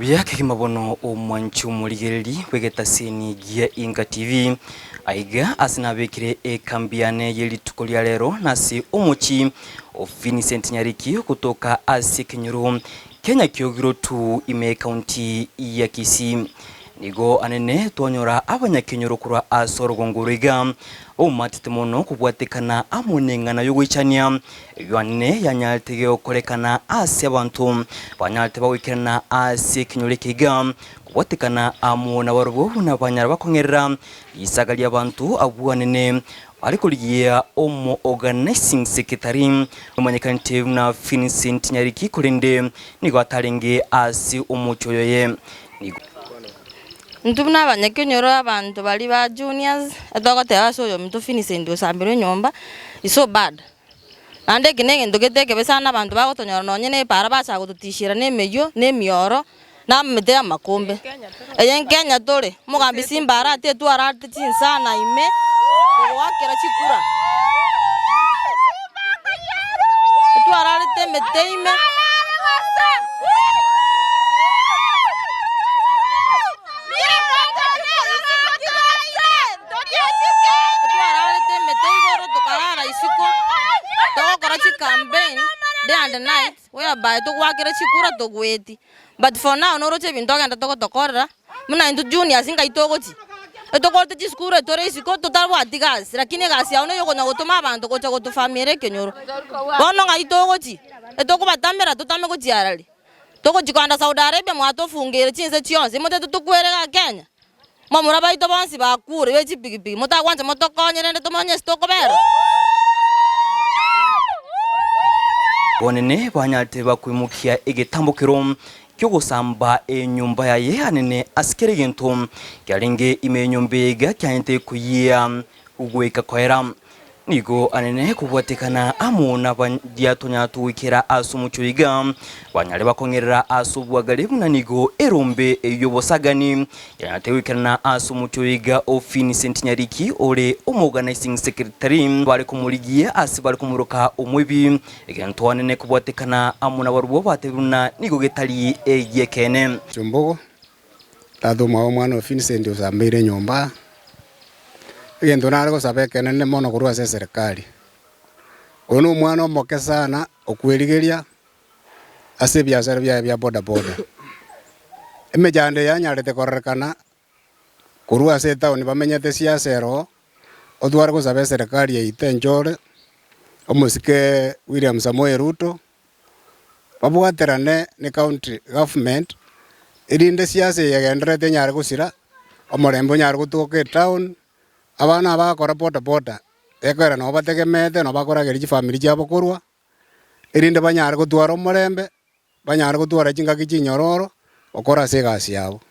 Buya kegima bono omwanchi omorigereri bw'egetaseni gia Inka TV. Aiga ase nabekire ekambi yane ye rituko ria rero nase omochi o Vincent Nyariki gotoka ase ekenyoro kia Nyakiogirotu ime ekaunti ya Kisii. Nigo anene twanyora abanyakenyoro korwa ase orogongo oro iga baumatete mono kobwatekana amo neng'ana y'ogoichania eyio anene yanyarete gokorekana ase abanto banyarete bagoikerana ase ekenyoro eke iga kobwatekana amo nabarobwo buna banyara bakong'erera risaga ri'abanto abwo anene bare korigia omo organizing secretary omanyekanete buna Vincent Nyariki korende nigo atarenge ase omochie oyoye. Nigo. Intwe buna abanyakenyoro abanto baria ba juniors, etogoteba ase oyominto Vincent osambire enyomba is so bad. Naende eke na egento gete ekebe sana abanto bagotonyora nonye na epaara bachaka gototishera na emeyio, na emioro, na emete ya amakombe. Eye nkenya tore, omogambi Simba arate twararete chinsana ime kogoakera chikura. Twararete emete ime. Twararete emete igoro tokarara isiko, togokora chicampaign day and night whereby togoakera chikura togweti. But for now noroche ebinto ogenda togotokorera, buna intwe juniors ngai togochia, etokorete chisukuru etore isiko totabwati gasi, lakini egasi yao neye okonya gotoma abanto gocha gotofamiera ekenyoro. Bono ng'ai togochia? Etokobatamera totame gochia arari. Togochia kogenda Saudi Arabia mwatofungeire chinse chionsi, motete tokwere igaa Kenya? Momura baito bonsi bakure be chipigipigi, motagwancha motokonye rende tomanye ase tokobera. Bonene banyarete bakoimokia egetambokero ki'ogosamba enyomba yaye anene ase kera egento kiarenge ime y'enyomba eye iga kiaete koyia goika koera. Nigo anene kobwatekana amo nabaria tonyara togoikera ase omochie oyo iga, banyare bakong'erera ase obwagare buna nigo erombe y'obosagani yanyarete goikerana ase omochie oyo iga o Vincent Nyariki ore omoorganising secretary bare komorigia ase bare komoroka omoibi, egento anene kobwatekana amo nabarobwo batebire buna nigo getari egi'ekeene. Chombogo, Tata omwabo omwana o Vincent osambeire enyomba, egento nare gosaba ekenene mono korwa ase eserekari, oyo na omwana omoke sana okwerigeria ase ebiasara biaye bia boda boda. Emechando eye yanyarete kororekana korwa ase etown bamenyete siasa ero oo, otware gosaba eserekari yaito enchore, omosike William Samoei Ruto, Babwaterane ne county government, erinde siasa eye egendererete enyare gosira, omorembe onyare gotoka etown, abana aba bagokora boda boda, ekero nabo bategemeete nabo bakorageria chifamiri chiabo korwa, erinde banyare gotwara omorembe, banyare gotwara chingaki chinyororo, gokora ase egasi yabo.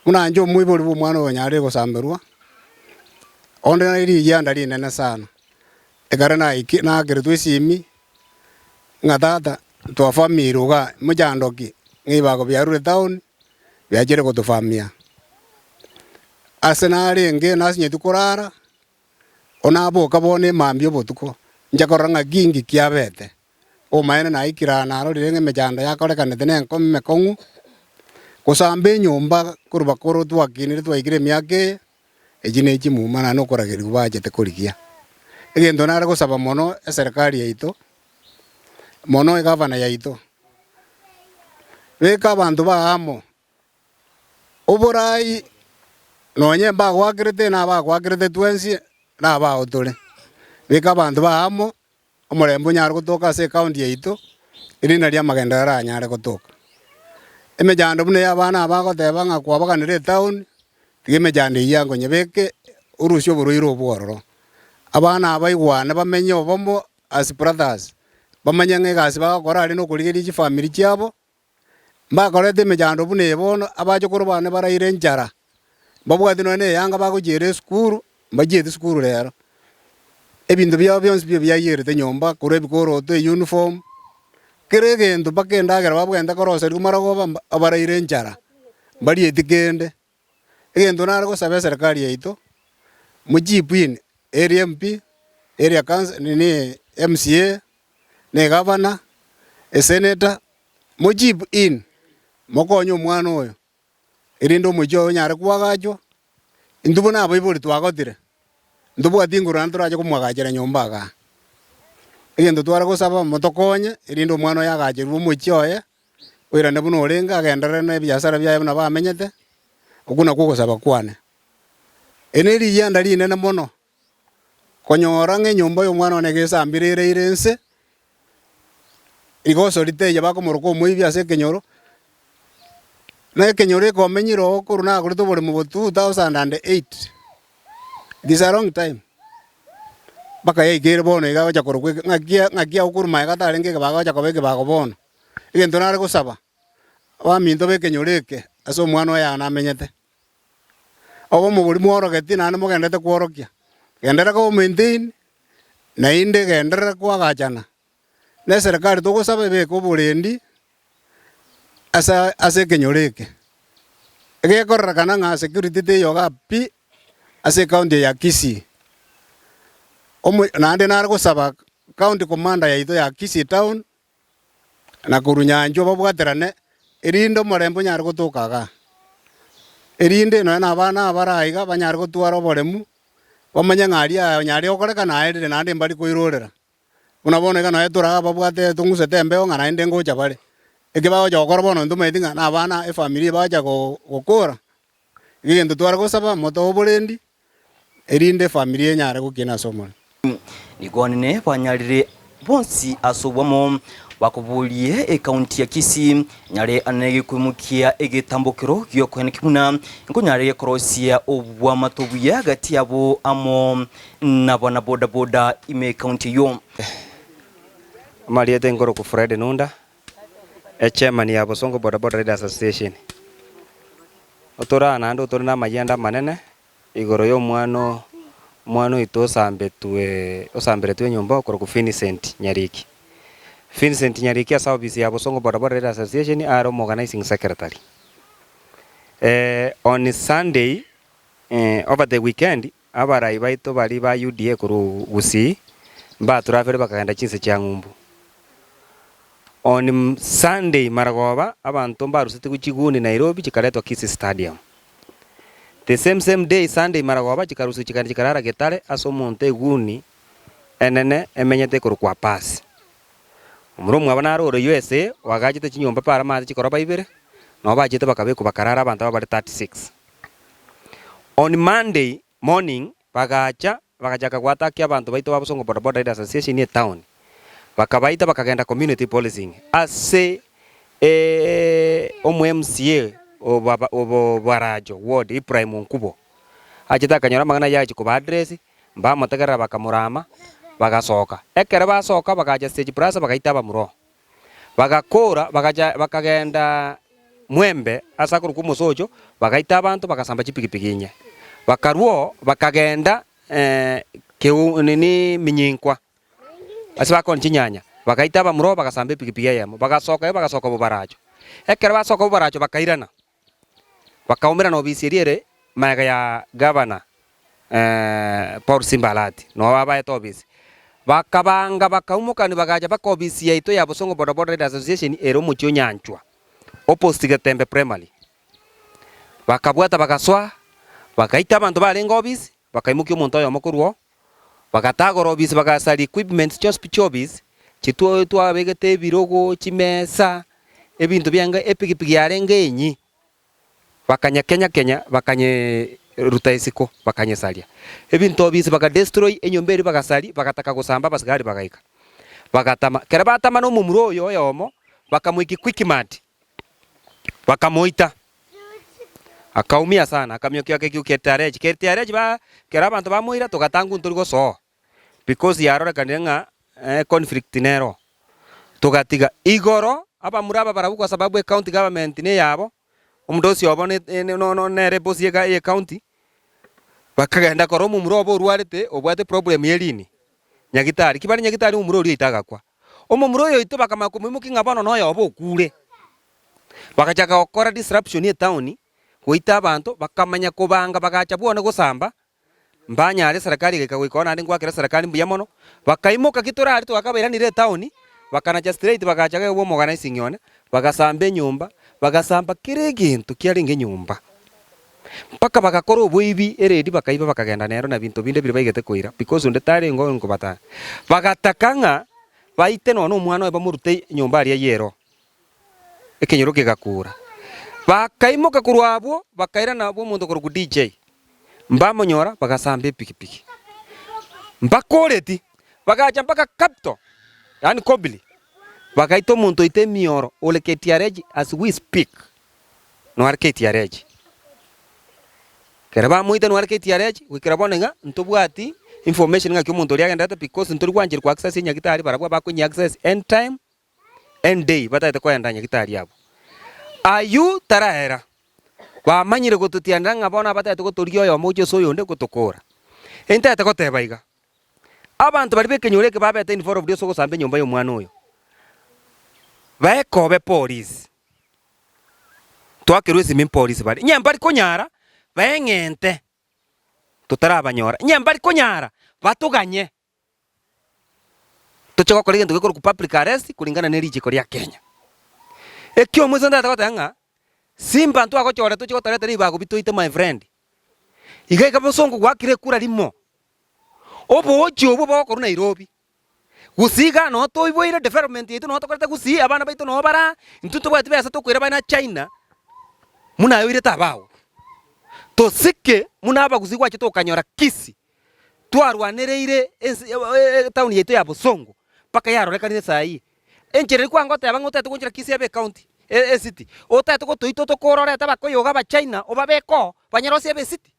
Buna inche omoibori bwa omwana oyo onyarire gosamberwa, onde nari rigianda rinene sana, ekero naiki nakeretwe esimi. Ng'a tata, twafamire igaa, mochando ki? Ng'a ebibago biarure town, biachire gotofamia. Ase narenge nasinyeti korara, bono naboka bono emambia obotuko, nche korora ng'aki inki kiabete. Obomaene naikire aa narorire ng'a emechando yakorekanete na enkong'u emekong'u, gosamba enyomba korwa bakoro twakinire twaikire emiaka eye, Echi ne chimuma naende okoragerigwa bachete korigia. Egento nare gosaba mono eserekari yaito, mono egavana yaito, beka abanto ba amo, oborai nonye mbagoakerete na abagoakerete twensi na abao tore, beka abanto ba amo. Omorembe onyare gotoka ase ecounty yaito, erinde nario amagenderero aranyare gotoka. Emechando buna eya abana aba bagoteba ng'a kwabaganire etown, tiga emechando eyio ango nyebeke orusie oborwaire obwo ororo. Abana aba baigwane bamenye obomo as brothers, bamanye ng'a egasi bagokora aria na okorigereria chifamiri chiabo, mbakorete emechando buna eye bono, abachokoro bane baraire enchara, mbabwati nonye na eyanga bagochiera esukuru, mbachieti sukuru rero. Ebinto biabo bionsi pi biayierete nyomba, korwa ebikoroto, euniform, kera egento mpaka endagera babwenerete koroserigwa marogoba mba baraire enchara, mbarieti kende. Egento nare gosaba eserekari yaito, mochip in, area MP, area council nini MCA, na egavana, esenator, mochip in. Mokonye omwana oyo, erinde omochie oye onyare koagachwa, intwe buna abaibori twagotire, ntobwati nguru naende torache komoagachera nyomba igaa. Egento tware gosaba motokonye, erinde omwana oyo agacherwe omochie oye, oirane buna orenge agenderere na ebiasara biaye buna bamenyete, okwo nakwo ogosaba kwane. Eri ne riyianda rinene mono, konyora ng'a enyomba ya omwana one egesambire ere ere inse, rigoso ritaiyo bakomoroka omoibi ase ekenyoro, na ekenyoro ekomenyire oo korwa nagorete oboremo bo 2008, it is a long time, mpaka yaikeire bono iga agocha korokwa eke ng'aki ng'aki agokorwa magega tarenge ekebago agocha koba ekebago bono. Egento nare gosaba, abaminto ba ekenyoro eke ase omwana oye aa namenyete. Obomo boria mworogetie naende mogendererete kworokia, genderera koba maintain, naende genderera koagachana, na eserekari togosaba ebeke oborendi ase ase ekenyoro eke. Egekorerekana ng'a security teiyo igaa pi ase ecounty eye ya Kisii. Omo naende nare gosaba county commander yaito ya Kisii town, na korwa nyanchwa babwaterane, erinde omorembe onyare gotoka igaa. Erinde nonya na abana aba bare aiga banyare gotwara oboremu, bamanye ng'a aria onyare gokoreka naerire naende mbari koirorera. Buna bono iga nonya tore aa babwate tong'usete embeo ng'a naende ngocha bare. Eki bagocha gokora bono ntomanyeti ng'a na abana efamiri bagocha gokora, egento tware gosaba motoe oborendi. erinde efamiri enyare gokina ase omorero. Nigo nene banyarire bonsi ase obwamo bakoborie ekaunti ya Kisii nyare ane gekoimokia egetambokero giokoeneki buna nkonyare korosia obwamato obuya gati yabo amo nabana boda boda ime ekaunti eyio. Amarieta enkoroku Fred Nunda, echairman ya Bosongo Boda Boda Riders Association. Otore aa naende otore namayianda amanene igoro y'omwana omwana oito osambetwe osamberetwe enyomba okorokwa Vincent Nyariki. Vincent Nyariki ase ofisi ya Bosongo Boda Boda Riders Association are omo-organizing secretary. On Sunday over the weekend abarai baito baria ba UDA korwa Gusii mbaturafere bakagenda chinse chia ng'umbu. On Sunday maragoba abanto mbarusetigwe chiguni Nairobi chikaretwa Kisii Stadium. The same same day Sunday maragoba chikarusigwa chikagenda chikarara Getare ase omonto eguni enene emenyete ekorokwa Apasi. Omura omwabo naro ore USA oagachete chinyomba bare amache chikoroba ibere, nabo bachete bakabekwa bakarara abanto aba bare 36. On Monday morning bagacha Bagachaka goatakia abanto baito ba Bosongo Boda Boda Riders Association etown, bakabaita bakagenda community policing ase omo MCA o Barajo ward Ibrahim Nkubo achete akanyora amang'ana ayio agachia koba address, mbamotegerera bakamorama bagasoka. Ekero basoka bagacha stage plaza bagaita abamura oo. Bagakora bagacha bakagenda Mwembe ase akorokwa omosocho, bagaita abanto bagasamba chipigipigi inye. Bakarua oo bakagenda keu nini Minyinkwa ase bakoonia chinyanya, bagaita abamura oo bagasamba epigipigi eyemo, bagasoka erio bagasoka Bobaracho. Ekero basoka Bobaracho bakairana. Bakaumerana obisi eria ere magega ya gavana Paul Simba Arati, noo abaete obisi. Bakabanga bakaumokani bagacha mpaka obisi yaito ya Bosongo Boda Boda Riders Association ere omochie o Nyanchwa, opposite Getembe Primary. Bakabwata bagasoa, bagaita abanto barenge obisi, bakaimokia omonto oyomo korwa oo, bagatagora obisi bagasaria equipments chionsi pi chi'obisi, chitwo twabegete ebirogo, chimesa, ebinto biange epigipigi yarenge enyi, bakanyekenya kenya bakanyeruta isiko bakanyesaria. Ebinto obisi baka destroy enyomba eria bagasaria bagataka gosamba abasigari bagaika, bagatama. Ekero batama na omomura oyo oyomo, bakamoikia quickmart, bakamoita. Akaumia sana, akamiokia ekegio KTRH. KTRH ba ekero abanto bamoira togatangwa ntori gosoa because yarorekanire ng'a econflict nero. Togatiga. Igoro, abamura aba barabwo kwa sababu ecounty government na eyabo, omonto obo ne nere eboss ye ecounty, bakagenda korora omomura obo orwarete obwate problem ye rini, nyagitari. Ki bare nyagitari omomura oria oito agakwa. Omomura oyo oito bakamanya komoimokia ng'a bono noyobo okure. Bagachaka gokora disruption etown, goita abanto, bakamanya kobanga bagacha bwone gosamba, mbanyare eserekari egaika goika oo naende ngoakera eserekari mbuya mono, bakaimoka ki tore aria twakabairanire etown. Bakanacha straight bagacha iga bw'omogana esing'i one, bagasamba enyomba, bagasamba kera egento kiarenge enyomba. Mpaka bagakora oboibi eredi bakaiba bakagenda nero na binto binde biria baigete koira because onde tarenge onkobatanga. Bagataka ng'a baite nonya na omwana oye bamorute nyomba aria y'ero. Ekenyoro kegakura. Bakaimoka korwa abwo bakairana bw'omonto okorokwa DJ. Mbamonyora bagasamba epikipiki. Mbakoreti, bagacha mpaka Capital, yaani Kobili, bagaita omonto oito emioro ore KTRH as we speak, noare KTRH. Ekero bamoita noare KTRH, goikera bono iga ntobwati information ng'aki omonto oria agenderete because ntori gwancherwa ko access enyagitari barabwo abakonyi access anytime. Any day batagete koenda nyagitari abwo. Ayio taraera, bamanyire gototianera ng'a bono abatagete gotoria oyomo gochia ase oyonde gotokora. Intagete goteba iga, abanto baria b'ekenyoro eke babete involved ase ogosamba enyomba y'omwana oyo, baekobe polisi, twakerwe esimi mpolisi bare, onye mbari konyara, baeng'ente totarabanyora, onye mbari konyara, batoganye. Toche gokora egento gekorokwa public arrest kulingana ne richiko ria Kenya. Ekiomoiso ntagete goteba ng'a, simba ntwagochora toche gotoreta ribago bi toite my friend. Iga iga bosongo gwakire ekura rimo, oboochi obwo bogokorwa Nairobi, gusii igaa noo toiboire development yaito noo tokorete gusii abana baito noo bare aa, intwe ntobwati besa tokoira abana China, buna aye oirete abago. Tosike buna abagusii gwachete okanyora Kisii. Twarwanereire ense etown yaito ya Bosongo mpaka yarorekanire saa hii. Enchera eria kwangoteba ng'a otagete gonchera Kisii ebe ecounty, ecity, otagete gotoita otokore orete abakoyoga abachina obabeke oo banyerosie ebe ecity.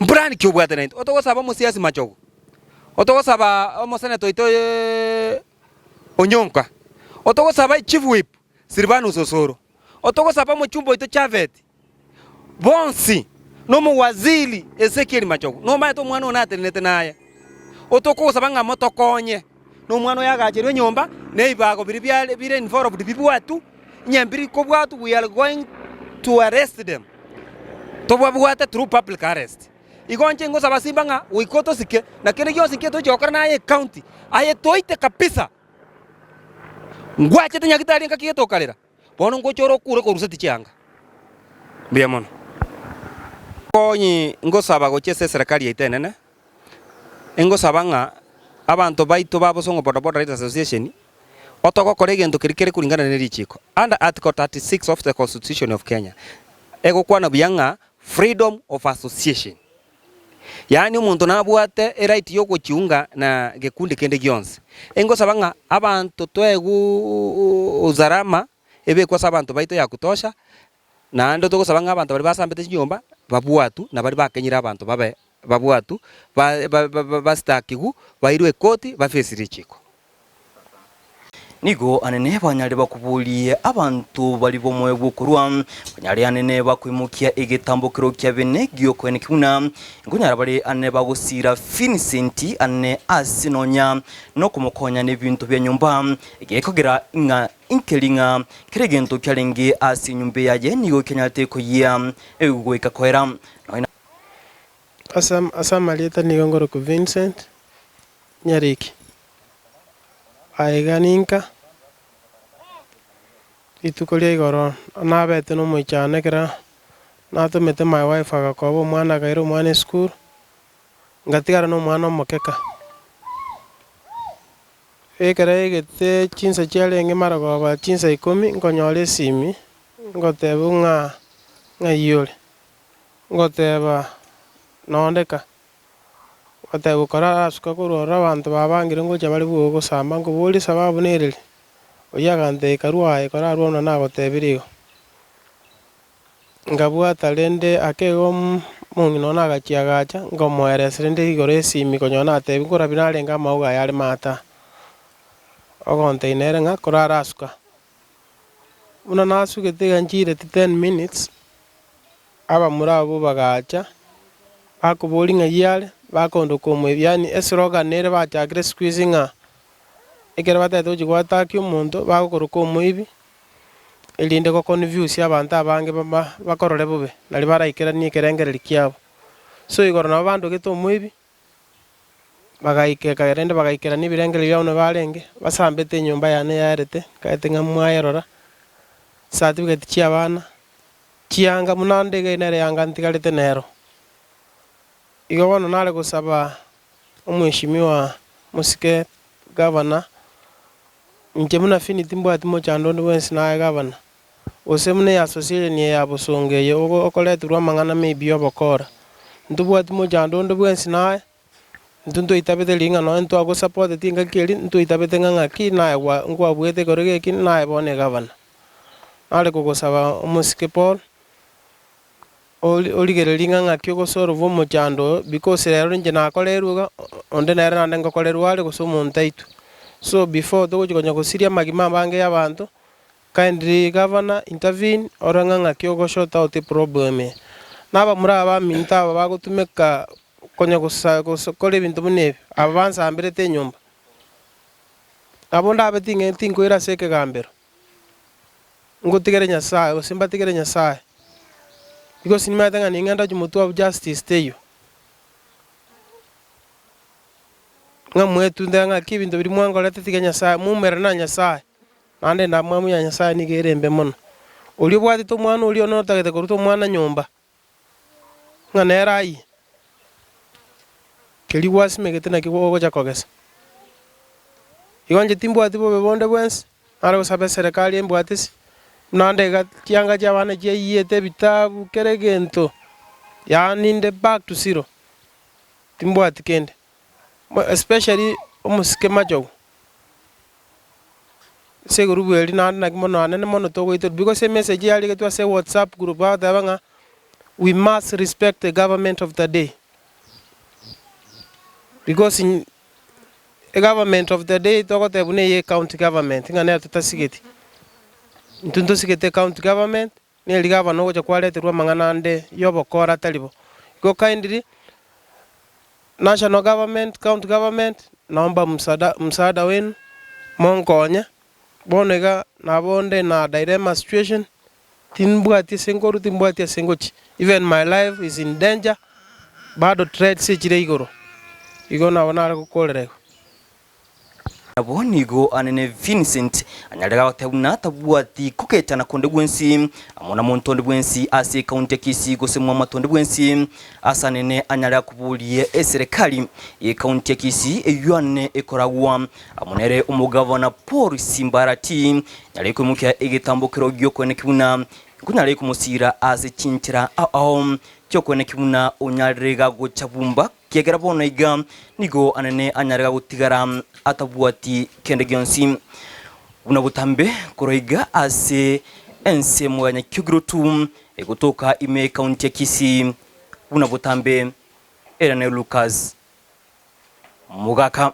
Mplan ki obwate naintwe? Otogosaba omosiasi Machogu, otogosaba omosenator oito Onyonka, otogosaba echief whip Silvanus Osoro, otogosaba omochumba oito Japhet, bonsi, na omowaziri Ezekiel Machogu, nomanyete omwana one atenenete naye, otokogosaba ng'a motokonye, na omwana oyo agacherwe enyomba, na ebibago biria biare bire involved bibwatwe, onye mbiri kobwatwa we are going to arrest them, tobabwate through public arrest. Igo inche ngosaba simba ng'a goika otosike, na kende gionsi nki togochia gokora naye ecounty, aye toite kabisa, ngwachete nyagitari engaki gete okarera. Bono ngocha ore okure koruseti chianga. Mbuya mono. Konye ngosaba gochia ase eserekari yaito enene, ingosaba ng'a abanto baito ba Bosongo Boda Boda Riders Association, otogokora egento keria kere kulingana ne richiko under article 36 of the constitution of Kenya, egokwana buya ng'a freedom of association. Yaani omonto nabwate eright ya ogochiunga na gekundi kende gionsi. Ingosaba ng'a abanto toegwe usalama ebekwe ase abanto baito ya kutosha, naende togosaba ng'a abanto baria basambete chinyomba babwatwe na baria bakenyire abanto babe babwatwe ba- ba- bastakigwe bairwe ekoti ba face richiko. Nigo anene banyare bakoborie abanto baria b'omoyo bw'okorua, banyare anene bakoimokia egetambokero kia bene gi'okoeneki buna nkonyara bare anene bagosiira Vincent anene ase nonya nokomokonya nebinto bia nyomba, gekogera ng'a inkeri ng'a kera egento kiarenge ase enyomba yaye nigo kianyarete koyia goika koera. Nonya Ase amarieta nigo nkorokwa Vincent Nyariki. Aiga ninka, rituko ria igoro nabete nomoichano ekero natomete my wife agakoba omwana akaira omwana esukuru, ngatigara na omwana omokeka. Ekero yaigete chinsa chiarenge marogoba chinsa ikomi, nkonyora esimi, ngotebiwa ng'a ng'ai ore, ngoteba nonde ka. Goteba okorarasuka korwa ororo abanto babangire ngocha bare bwogo gosamba, nkoboria esababu nereri? Oyio agantebia karue aye korarue buna nagotebirie igo. Nkabwata rende ake igo omong'ina one agachia agacha, nkomoeresa rende igoro esimi konyora natebiwa nkorabia narenge amauga aya are maata. Ogontebia nere ng'a korarasuka. Buna nasugete iga nchiireti ten minutes, Abamura abwo bagacha, bakoboria ng'ai are, bakondoka omoebi, yaani eslogan ere bachakire siku hizi ng'a ekero batagete gochia goataki omonto, bagokoroka omoibi, erinde goconfuse abanto abange bama bakorore bobe, naria baraikeranie ekerengererio kiabo. So igoro nabo bandogete omoibi. Bagaika ekagera rende bagaikerania ebirengererio biabo buna barenge, basambete enyomba yane yaerete, nkaete ng'a mwayerora, chicertificate chi'abana, chianga buna nde iga nere yanga ntigarete nero. Igo bono nare gosaba omweshimiwa mosike gavana, inche buna Fini timbwati mochando onde bwensi naye gavana, gose buna eassociation eye ya bosongo eye ogo okoreterwa amang'ana maybe ya obokora, ntobwati mochando onde bwensi naye. Intwe ntoitabete ring'ana nonye ntwagosapoteti engaki eria, ntoitabete ng'a ng'aki naye gwa nkwabuete ekero geki naye bono egavana. Nare kogosaba omosike Paul, ori origererie ng'a ng'aki ogosolve omochando oyo because rero inche nakorerwe iga, onde nere naende ngokorerwa are gose omonto aitwe. So before togochi konya gosiria amagima abange ya abanto, Kindly governor intervene orore ng'a ng'aki ogo sort out eproblem eye. Na abamura aba baminto aba bagotumeka konya gosa gokora ebinto buna ebi, aba bansamberete enyomba, nabo ndabe ting'e tinkoira ase ekegambero, ngotigere Nyasaye gose mbatigere Nyasaye, because nimanyete ng'a ning'ende ache motwe abwo justice teiyo. Ng'a mwetunte ng'aki ebinto biria mwankorete tiga Nyasaye, moumerane na Nyasaye. Naende endamwamu ya Nyasae nigo ere embe mono. Oria obwatete omwana oria one otagete koruta omwana nyomba, ng'a nere ayie, keria gwasimegete nakio ogocha kogesa. Igo inche timbwati bobe bonde bwensi, nare gosaba eserekari embwatisi, naende iga chianga chi'abana chiayiete ebitabu kera egento, yaani inde back to zero, timbwati kende, especially omosike machogu. Ase egurupu eria naende naki mono anene mono togoiterwa because emessage yarigetwe ase ewhatsapp group bagoteba ng'a we must respect the government of the day because egovernment of the day togotebwa na eye ecounty government ng'a nero totasigeti. Intwe ntosigete ecounty government, na eria gavana ogocha kwareterwa amang'ana ande ya obokora atari bo. Igo kindly, National government, county government, naomba msada msaada wenu, monkonye, bono iga nabo nde na dilemma situation, timbwati ase nkorwa timbwati ase ngochia, even my life is in danger, bado threats echire igoro, igo nabo nare gokorera igo. Nabo nigo anene Vincent anyarire goteba buna tabwati kogetana konde gwensi amo na monto onde bwensi ase ekaunti ya Kisii gose mwamato onde bwensi ase anene anyare koboria eserekari y'ekaunti ya Kisii eyio anene ekoragwa amo nere omogavana Paul Simbarati nyare koimokia egetambokero gi'okoeneki buna nkonyare komosira ase chinchera ao ao chi'okoeneki buna onyarire gagocha bumba Ekiagera bono iga nigo anene anyare gotigara atabwati kende gionsi. Buna botambe korwa iga ase ensemo ya Nyakiogirotu egotoka ime ekaunti ya Kisii, buna botambe ere ne Lucas Mogaka.